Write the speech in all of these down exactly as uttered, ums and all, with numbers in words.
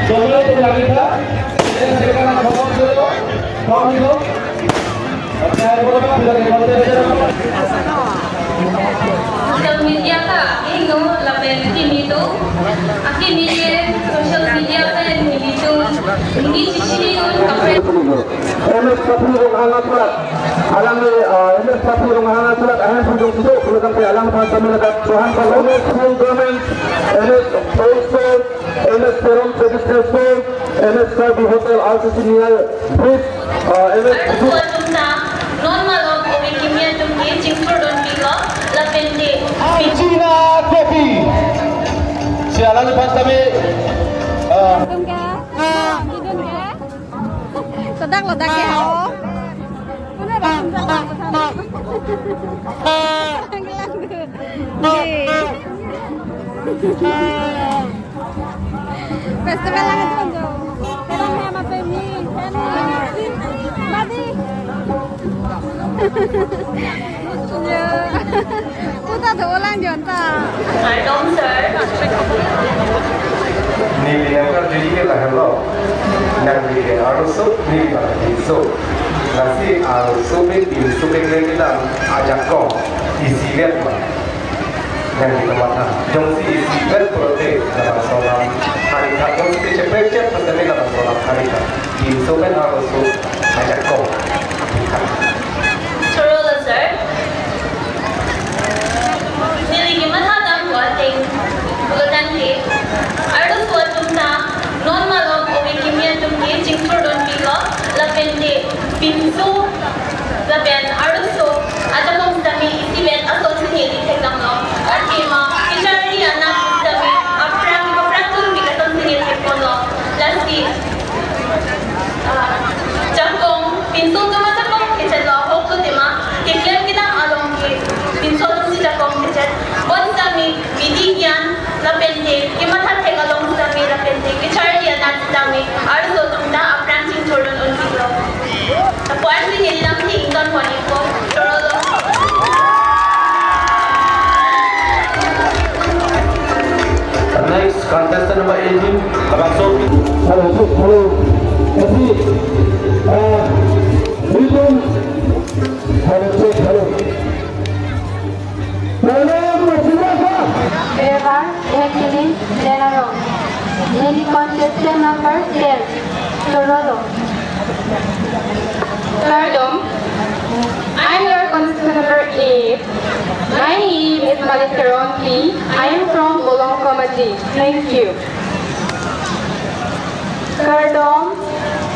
Tolong itu lagi, Pak. Saya sekarang khobor dulu. Khobor dulu. Saya mau bilang di konten saya. Social media ta, ino lapen kimi do. Akimi ke social media pen kimi do. Neli chini un kaprek. M S Kapri Ronghang Atulak. Alangli, ah, M S Kapri Ronghang Atulak ahem pudung sudo, pulukan pe alangphan kami ladak Tuhan Pahlawan School Government, M S Old School, M S Teron Traditional School, M S Karbi Hotel, R C C near bridge, ah, M S Arloso atum ta, non malom ove kimi atum ke chingthurdun pilo, lapen te. China Kepi. Si alangliphan kami, ah, Idun ke? Idun ke? Ladak, ladak ke ho. Mana bang? Gelang tu. Di. Festival lang itu jo. Kadang hai mati mi. Mati. Ya. Puta dolang jonta. Kardom, sir. Neli nangkarju ke lahenlo. Nangli arloso, neli bang pinso. Lasi arloso pen pinso pen kedam ajakong isivet ma. Nangli kamatha. Jongsi isivet pulote labangso alam hari tha, jongsi cheprek chep pulote labangso alam hari tha. Pinso pen arloso ajakong. Chorolo, sir. Neli kematha dampo ateng pulotangte, arloso atum ta non malom ove kimi atum ke chingthurdun pilo, lapen te pinso lapen arloso ajakong sitame isivet asonsi neli thekdamlo. Athema kacharli anat sitame aphrang aphrang tun bik asonsi neli thekponlo. Lasi Ah, jakong, pinso atum ajakong kechetlo, ahok atum tema, keklem kedam along ke, pinso atum si jakong kechet. Bonsitame, bidi gyan, lapen te, kematha thek along sitame, lapen te, kacharli anat sitame, arloso atum ta aphrang chingthurdun un pilo. Lapu arsi neli lam ti ington pon-ikpo, chorolo. Next, contestant number eighteen, Labangso. Hello, hello. Kasi, ah, Ribbon. Hello, check, hello. Hello, Masina. Eva, Ekili, Denaro. Neli contestant number ten, Chorolo. Kardom. I'm your contestant number eight. My name is Malik Teronpi. I am from Bolong Committee. Thank you. Kardom.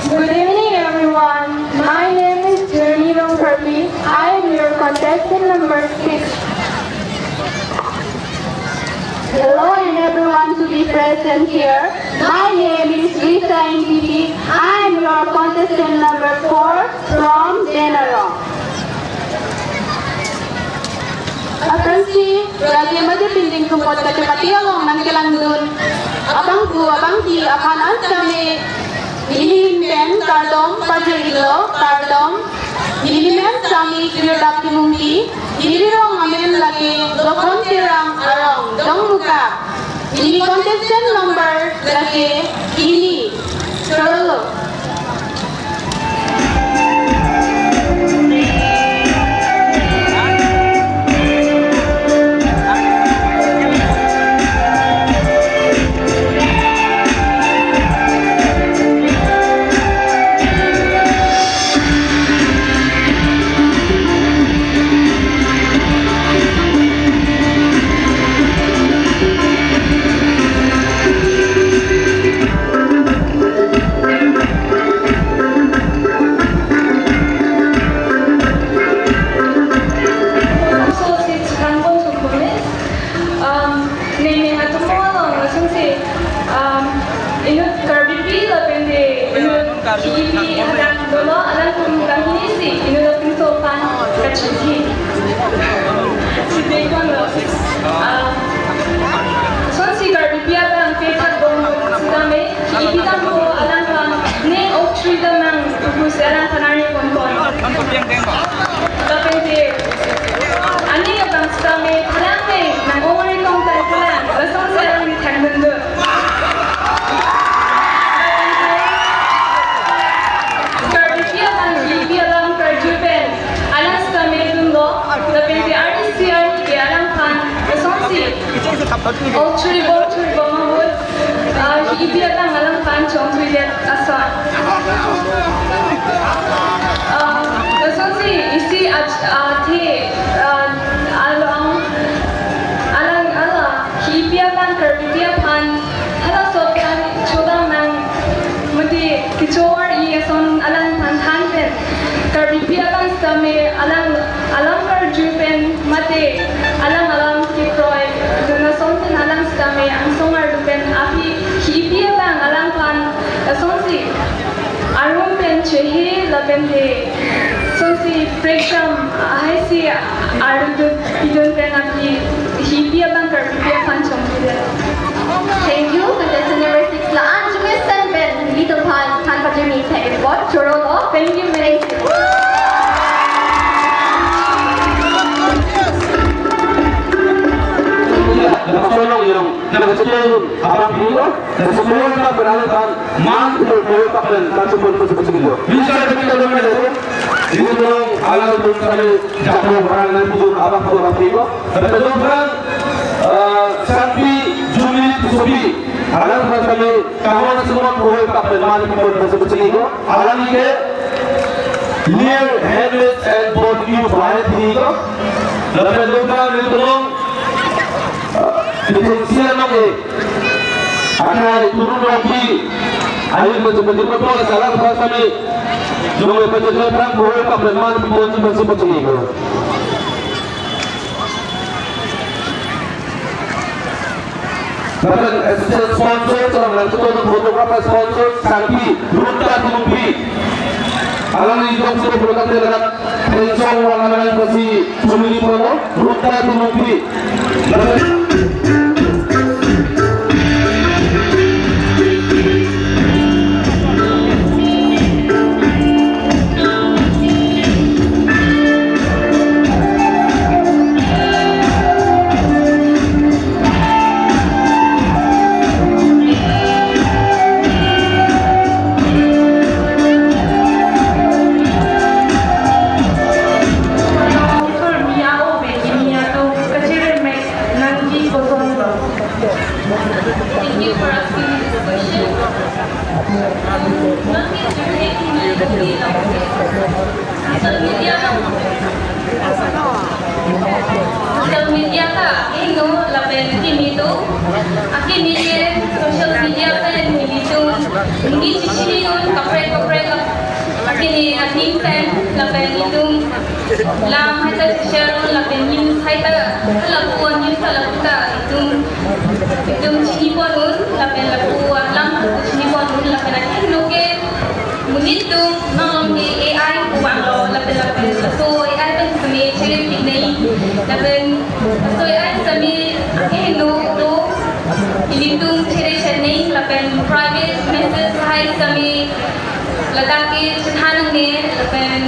Good evening, everyone. My name is Jeremy Rongkarpi. I am your contestant number six. Hello and everyone to be present here. My name is Rita N P P. I am your contestant number four from Denaro. Aphrangsi, rage mate pinding sumpot kachepate along nangkelangdun abangphu abangphi aphan an sitame neli ahin pen kardom pajir-iklo, kardom. Neli men sitame Kirdap Timungpi, neli rong amen lake Lokhon Terang arong Dongmuka. Neli contestant number lake hini. Chorolo. So, si chikang pon sukumi. Um, neng neng atum along, lasonsi, um, inut Karbipi lapen te inut Kipi adak dolo, alangtum kanghinisi inut apinso aphan kachiji. Chiji kono. Ah, sonsi Karbipi abang pethak bom sitame, Kipi dampo alangphan neng ok three damnang pusi alangphan arni ponpon. Lapen te aning abang sitame phelang neng nang-ong-ri kong tang phelang, lasonsi alangli thangdundun. Olchuri bor churi bom ahut, ah, hi-ipi abang alangphan chongthuidet ason. Ah, lasonsi isi ach-, athe, ah, along, alang ala, hi-ipi abang Karbipi aphan, halaso aphan chodam nang, mate kecho-ar-i ason alangphan than pen, Karbipi abang sitame alang alam karju pen mate alang alam kekroi dun ason pen alang sitame angsong ardu pen aphi hi-ipi abang alangphan lasonsi arum pen chehe lapen he lasonsi prekjam ahaisi ardu pidun pen aphi hi-ipi abang Karbipi aphan chongthuidet. Thank you, contestant number six. La-an chumesen pen nelitum aphan than pajirmi thek-et apot chorolo. Thank you, thank you. Dapat tolong, you know, dapat tolong, abang dulu, dapat tolong, dapat beralih, bang, man, itu boleh pakai, tak cuma itu seperti itu. Bisa kita dengar itu, itu tolong, alam pun kami, jatuh orang nanti pun, abang, abang dulu, dapat tolong, bang, eh, Santi, Juli, Subi, alam pun kami, kawan semua boleh pakai, man, itu pun seperti itu. Alam ini, Near Hamlet and Board Youth Society ko. Lapen lubang nelitum, eh, itum sila nong e. Akhai turun lagi. Ayo menjemput betul salam pasami. Jumlah penjemput orang boleh pakai man pun masih masih ko. Lapen assistant sponsor, salam langsung untuk photographer sponsor, Sangpi, Ruta Tulungpi. Alangli jongsi program telekat, Hensong Wang Anang pasi, Sumili Prono, Ruta Tulungpi. Lapen Thank you for asking me this question. Social media, social media ta ino lapen kimi do. Akimi ke social media pen nelitum neli chini un kaprek kaprek akimi aning pen lapen itum lam hai ta share un lapen news hai ta lapu news ta lapu ta itum itum chini pon un lapen lapu alam chini pon un lapen akimi ke monit atum nangli A I pu vanglo lapen lapen laso A I pen sitame chere pik nai lapen laso A I sitame akehingno atum ilitum chere chere nai lapen private message hai sitame ladak ke chethan nangne lapen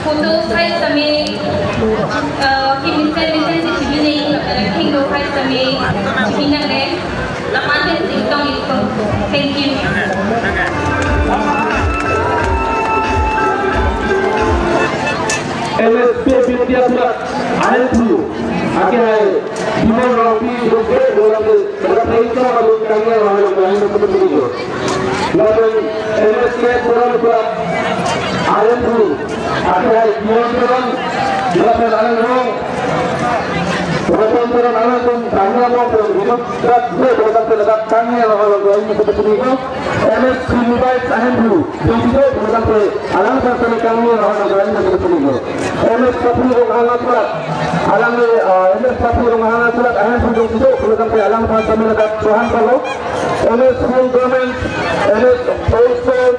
photo hai sitame, eh, ki mesen mesen si chibi nai lapen akehingno hai sitame chibi nangne. Lapen pen singtong itum. Thank you. M S P Bidya Surat, I N P, akehai, Bimol Rongpi, Dr. Bolam, Dr. Pengkang, Abang Kangya, Rahul Ibrahim, Dr. Bidya. Lapen M S K Bolam Surat, I N P, akehai, Bimol Bolam, lapen Anang Rong, Ratan Bolam, Anang Rong, Kangya, Rong, Rong, Rong, Rong, Rong, Kangya, Rahul Ibrahim, Dr. Bidya. M S Srinivas Ahendu, jongsi do, kemudian ke, alangphan sitame kangni, orang orang lain yang betul. M S Kapri Ronghang Atulat, alang, eh, M S Kapri Ronghang Atulat, Ahendu jongsi do, kemudian ke, alangphan sitame ladak chohan palo. M S Full Garments, M S Old Store,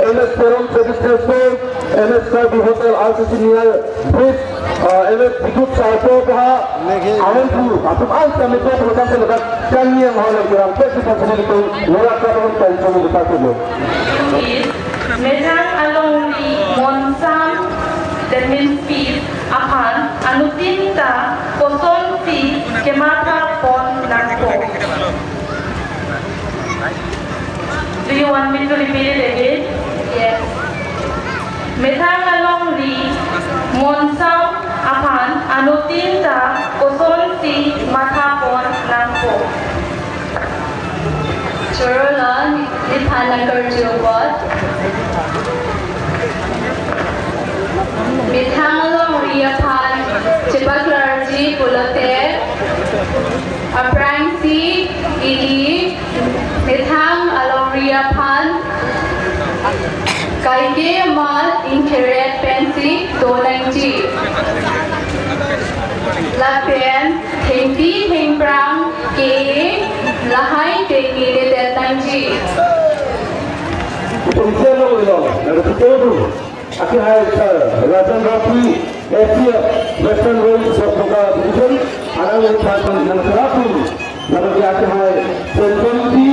M S Teron Traditional Store, M S Karbi Hotel, R C C near Bridge, uh, M S Bidut Sarpo Paha, Ahendu, atum an sitame ko program ke lekat kami yang hal yang kurang pesi pesi itu, luar kata pun kami semua kita semua. Methang alongri monsam, that means peace, aphan anuttin ta kosonsi kematha pon nangpo. Do you want me to repeat it again? Yes. Methang alongri monsam aphan anuttin ta kosonsi matha pon aphan nangkarju apot, methang alongri aphan chepaklarji pulote, aphrangsi ili methang alongri aphan kaike amat ingkeret pensi do nangji. Lapen thengpi thengphrang ke lahai tengne det nangji. Pengsian lo ilo, nang ketujuh. Akihai, sir, Rajan Rafi, S C F, Western Range, Sokpoka Division, anang phan nang serapun, lalu dia akihai, Sen Komiti,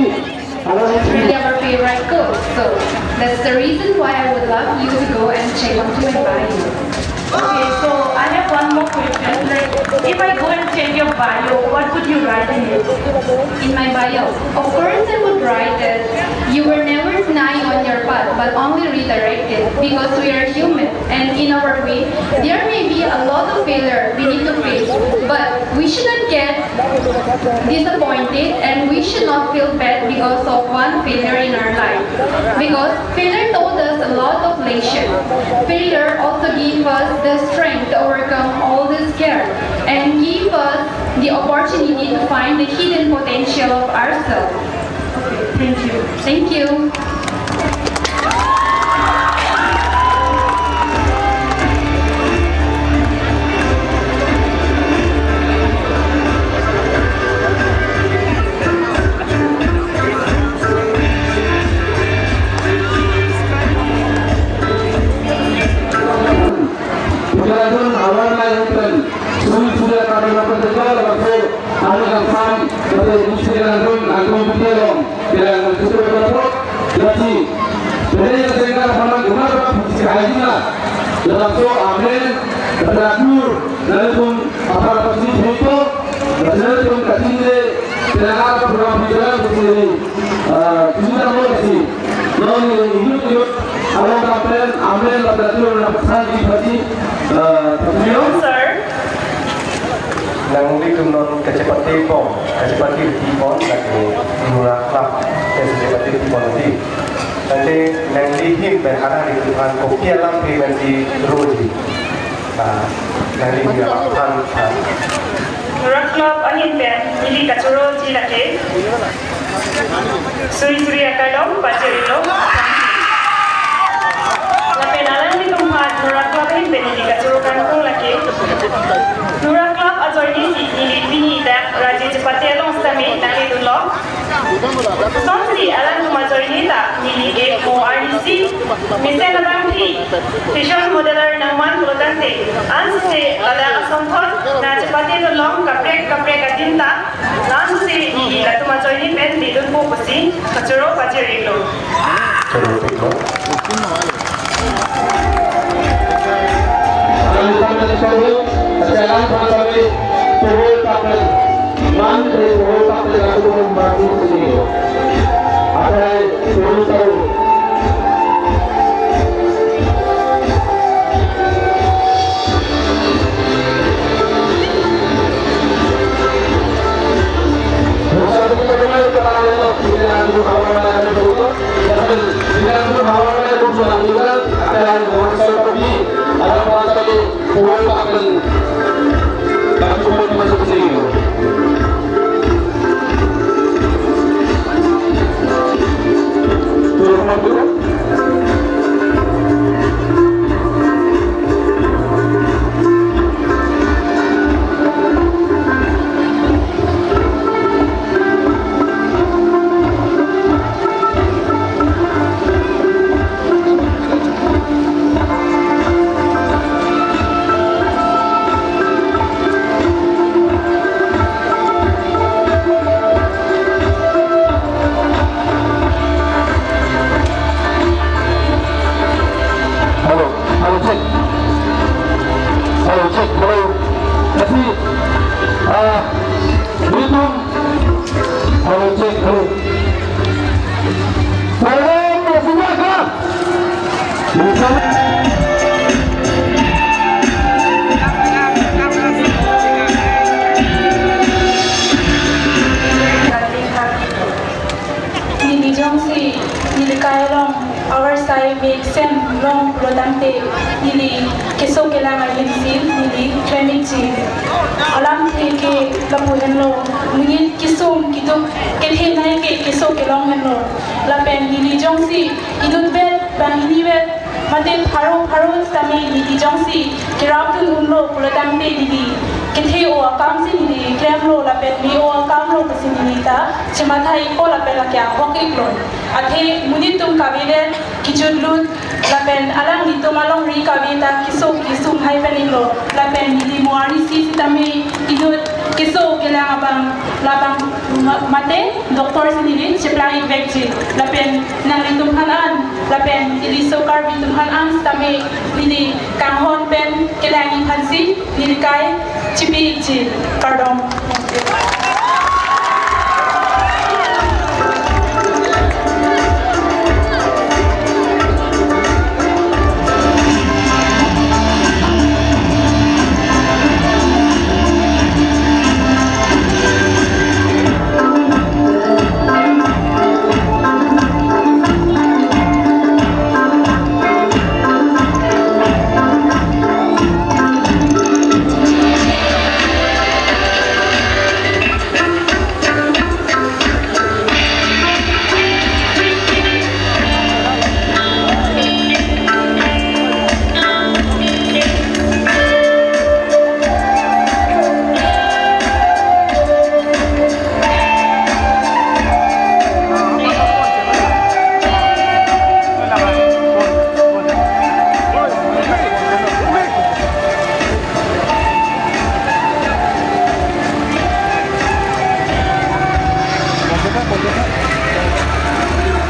anang Really our favorite cook, so that's the reason why I would love you to go and check onto my bio. Okay, so I have one more question. Like, if I go and check your bio, what would you write in it? In my bio, of course, I would write that you were never denied on your path, but only redirected because we are human. And in our way, there may be a lot of failure we need to face, but we shouldn't get disappointed and we should not feel bad because of one failure in our life. Because failure taught us a lot of lessons. Failure also gave us the strength to overcome all this scare and gave us the opportunity to find the hidden potential of ourselves. Okay, thank you. Thank you. Pagkakataon awar na yung tren, suri suri akan melakukan tegal, lalu Ano kangsam, kata industri nangtum, nangtum putih long, bilang susu berkepok, jadi, beri yang sehingga sama gemar, fisik haji lah. Dalam so, amin, beratur, lalu pun, apa, apa sih, itu, lalu pun, kasih, bilang apa, program bicara, di sini, eh, kita mau kasih. Non, ini, ini, ini, kalau sampai, amin, beratur, dapat sangat, pasti, eh, pasti. Sir. Nanglitum non kachepate pon, kachepate ri pon, lake Nura Club, kachepate ri pon di. Nanti nangli ahin pen alanglitum aphan kopi alam pen nangli roji. Ah, nangli Nura Club aphan, ah. Nura Club ahin pen neli kachoroji lake. Suri suri akalong, pajirilo. Lapen alanglitum aphan Nura Club ahin pen neli kachoro kangtung lake. Nura Club ajoine si neli pini dak Raje Chepate along sitame nangledunlo. Lasonsi alanglitum ajoine ta neli ke mo arnisi mesen abang thi fashion modeler nangman pulotangte, ansose ladak asonthot nangchepatedunlong kaprek kaprek adim ta. Lason si neli latum ajoine pen ledunpo pusi kachoro pajirilo. Choro piklo. Akan kita menjadi satu, sekarang sama-sama turun pakai, man dari turun pakai lagu membantu sendiri. Ada turun tahu. Hello, hello, check. Hello, check, hello. Kasi, ah, dito. Hello, check, hello. Hello, Masinaka. Neli Jongsi neli kai along, our side mesen long pulotangte, neli keso kelang ahin si neli klem-ikji. Alamthe ke lapu henlo, monit kesung keduk kethenei ke keso kelong henlo. Lapen neli jongsi inutvet, banghinivet, mate pharo pharo sitame neli jongsi kerap dun unlo pulotangte neli kethe-o akam si neli klemlo lapen me-o akamlo pusi neli ta chemathai-ikpo lapen lake ahok-iklo. Athe monit atum kave le kejut lut lapen alanglitum alongri kave ta keso kesung hai pen-iklo lapen neli mo arnisi sitame inut keso kelang abang labang ma-, mate doctor si neli cheplang-ikvekji. Lapen nanglitum aphan an, lapen ili so Karbi atum aphan an sitame neli kanghon pen kelang-ik aphan si neli kai chipi-ikji. Kardom.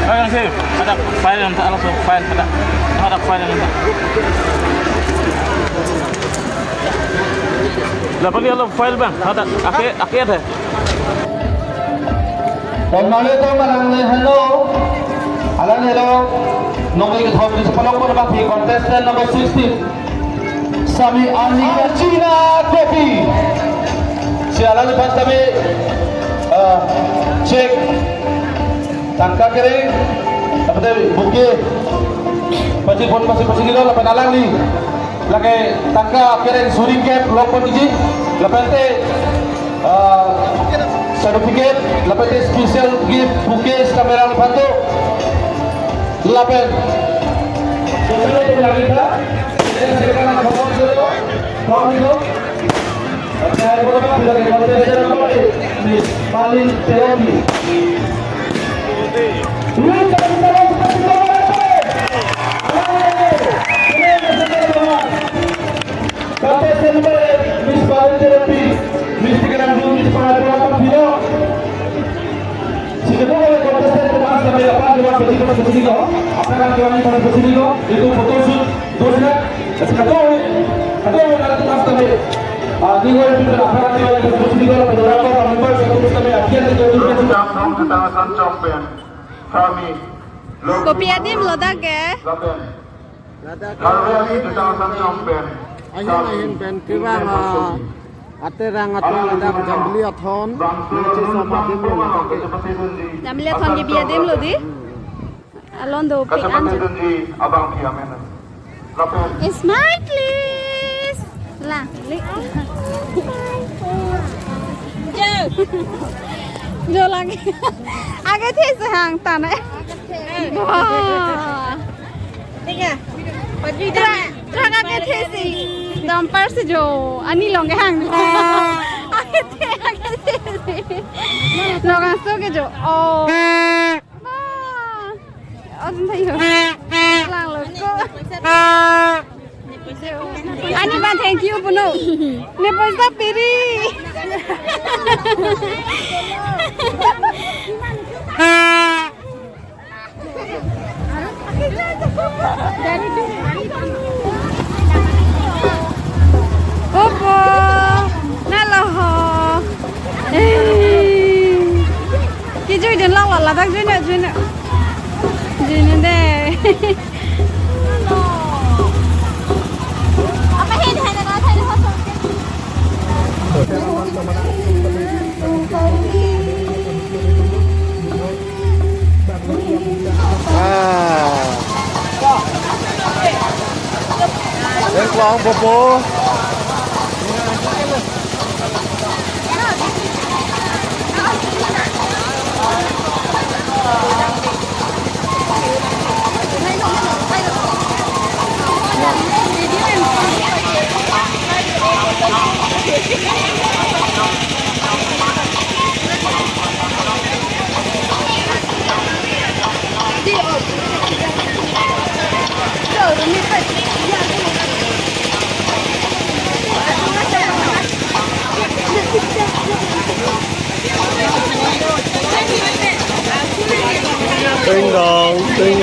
Ayo, si, ada file yang tak langsung file, ada, ada file yang tak. Lah, beli alo file bang, ada, ake, ake ada. Don mali to malang le hello. Alang hello. Nong ikut hobby sepuluh pun bang contestant number sixteen. Sami Anika China Kopi. Si alang lepas kami, eh, cek tangka kereng, tapi buke pasi pon pasi pasi kilo lapen alangli lake tangka kereng suri kep longpon iji, lapen te, eh, certificate, lapen te special gift, bouquet, camera lapen to. Lapen. Betul, betul, lagi, Kak. Saya silakan, Bapak, dulu. Bapak, dulu. Saya berapa, sudah kita, saya berapa, Miss Malin Teomi. Ini, kita, kita, kita, kita, kita, kita. Contestant number eight, Miss Parin Therapy, Miss Tiga Nanggung, Miss Pangapura Pilo. Si kedua contestant teman sampai apa, dua puluh tiga, dua puluh tiga. Apa yang kami pada dua puluh tiga, itu photoshoot, dua sudah. Kedua, kedua yang teman sampai, ah, di luar itu apa yang kami pada dua puluh tiga, pada berapa, member satu sampai akhir itu, itu, itu. Dam dong kita akan champion. Kami. Kopi adim lo dak ke? Lapen. Ladak. Karbi Anglong Jutang Asong Chong pen. Ahin, ahin pen kevang, ah, aterang atum ladak Jambili Athon. Nangchesam adim lo. Jambili Athon kebi adim lo di. Alon dopik an. Kachapate dunji abang phi amen. Lapen. Smile, please. Lang, li. Jo. Jo lagi. Age the se hang tan eh. Wah. Tiga. Pagi dah. Trak, trak age the si. Dompar si jo. Ani long ke hang. Age the, age the si. Long aso ke jo. Oh. Ah. Oh, thank you. Lang lo ko. Ani ba thank you puno. Ne poisa piri. Opo, nalo ho. Eh. Kejui dun lang lo, ladak jui na, jui na. Jui na de. Apa hen hen na thai ho. Lang popo. Ding dong, ding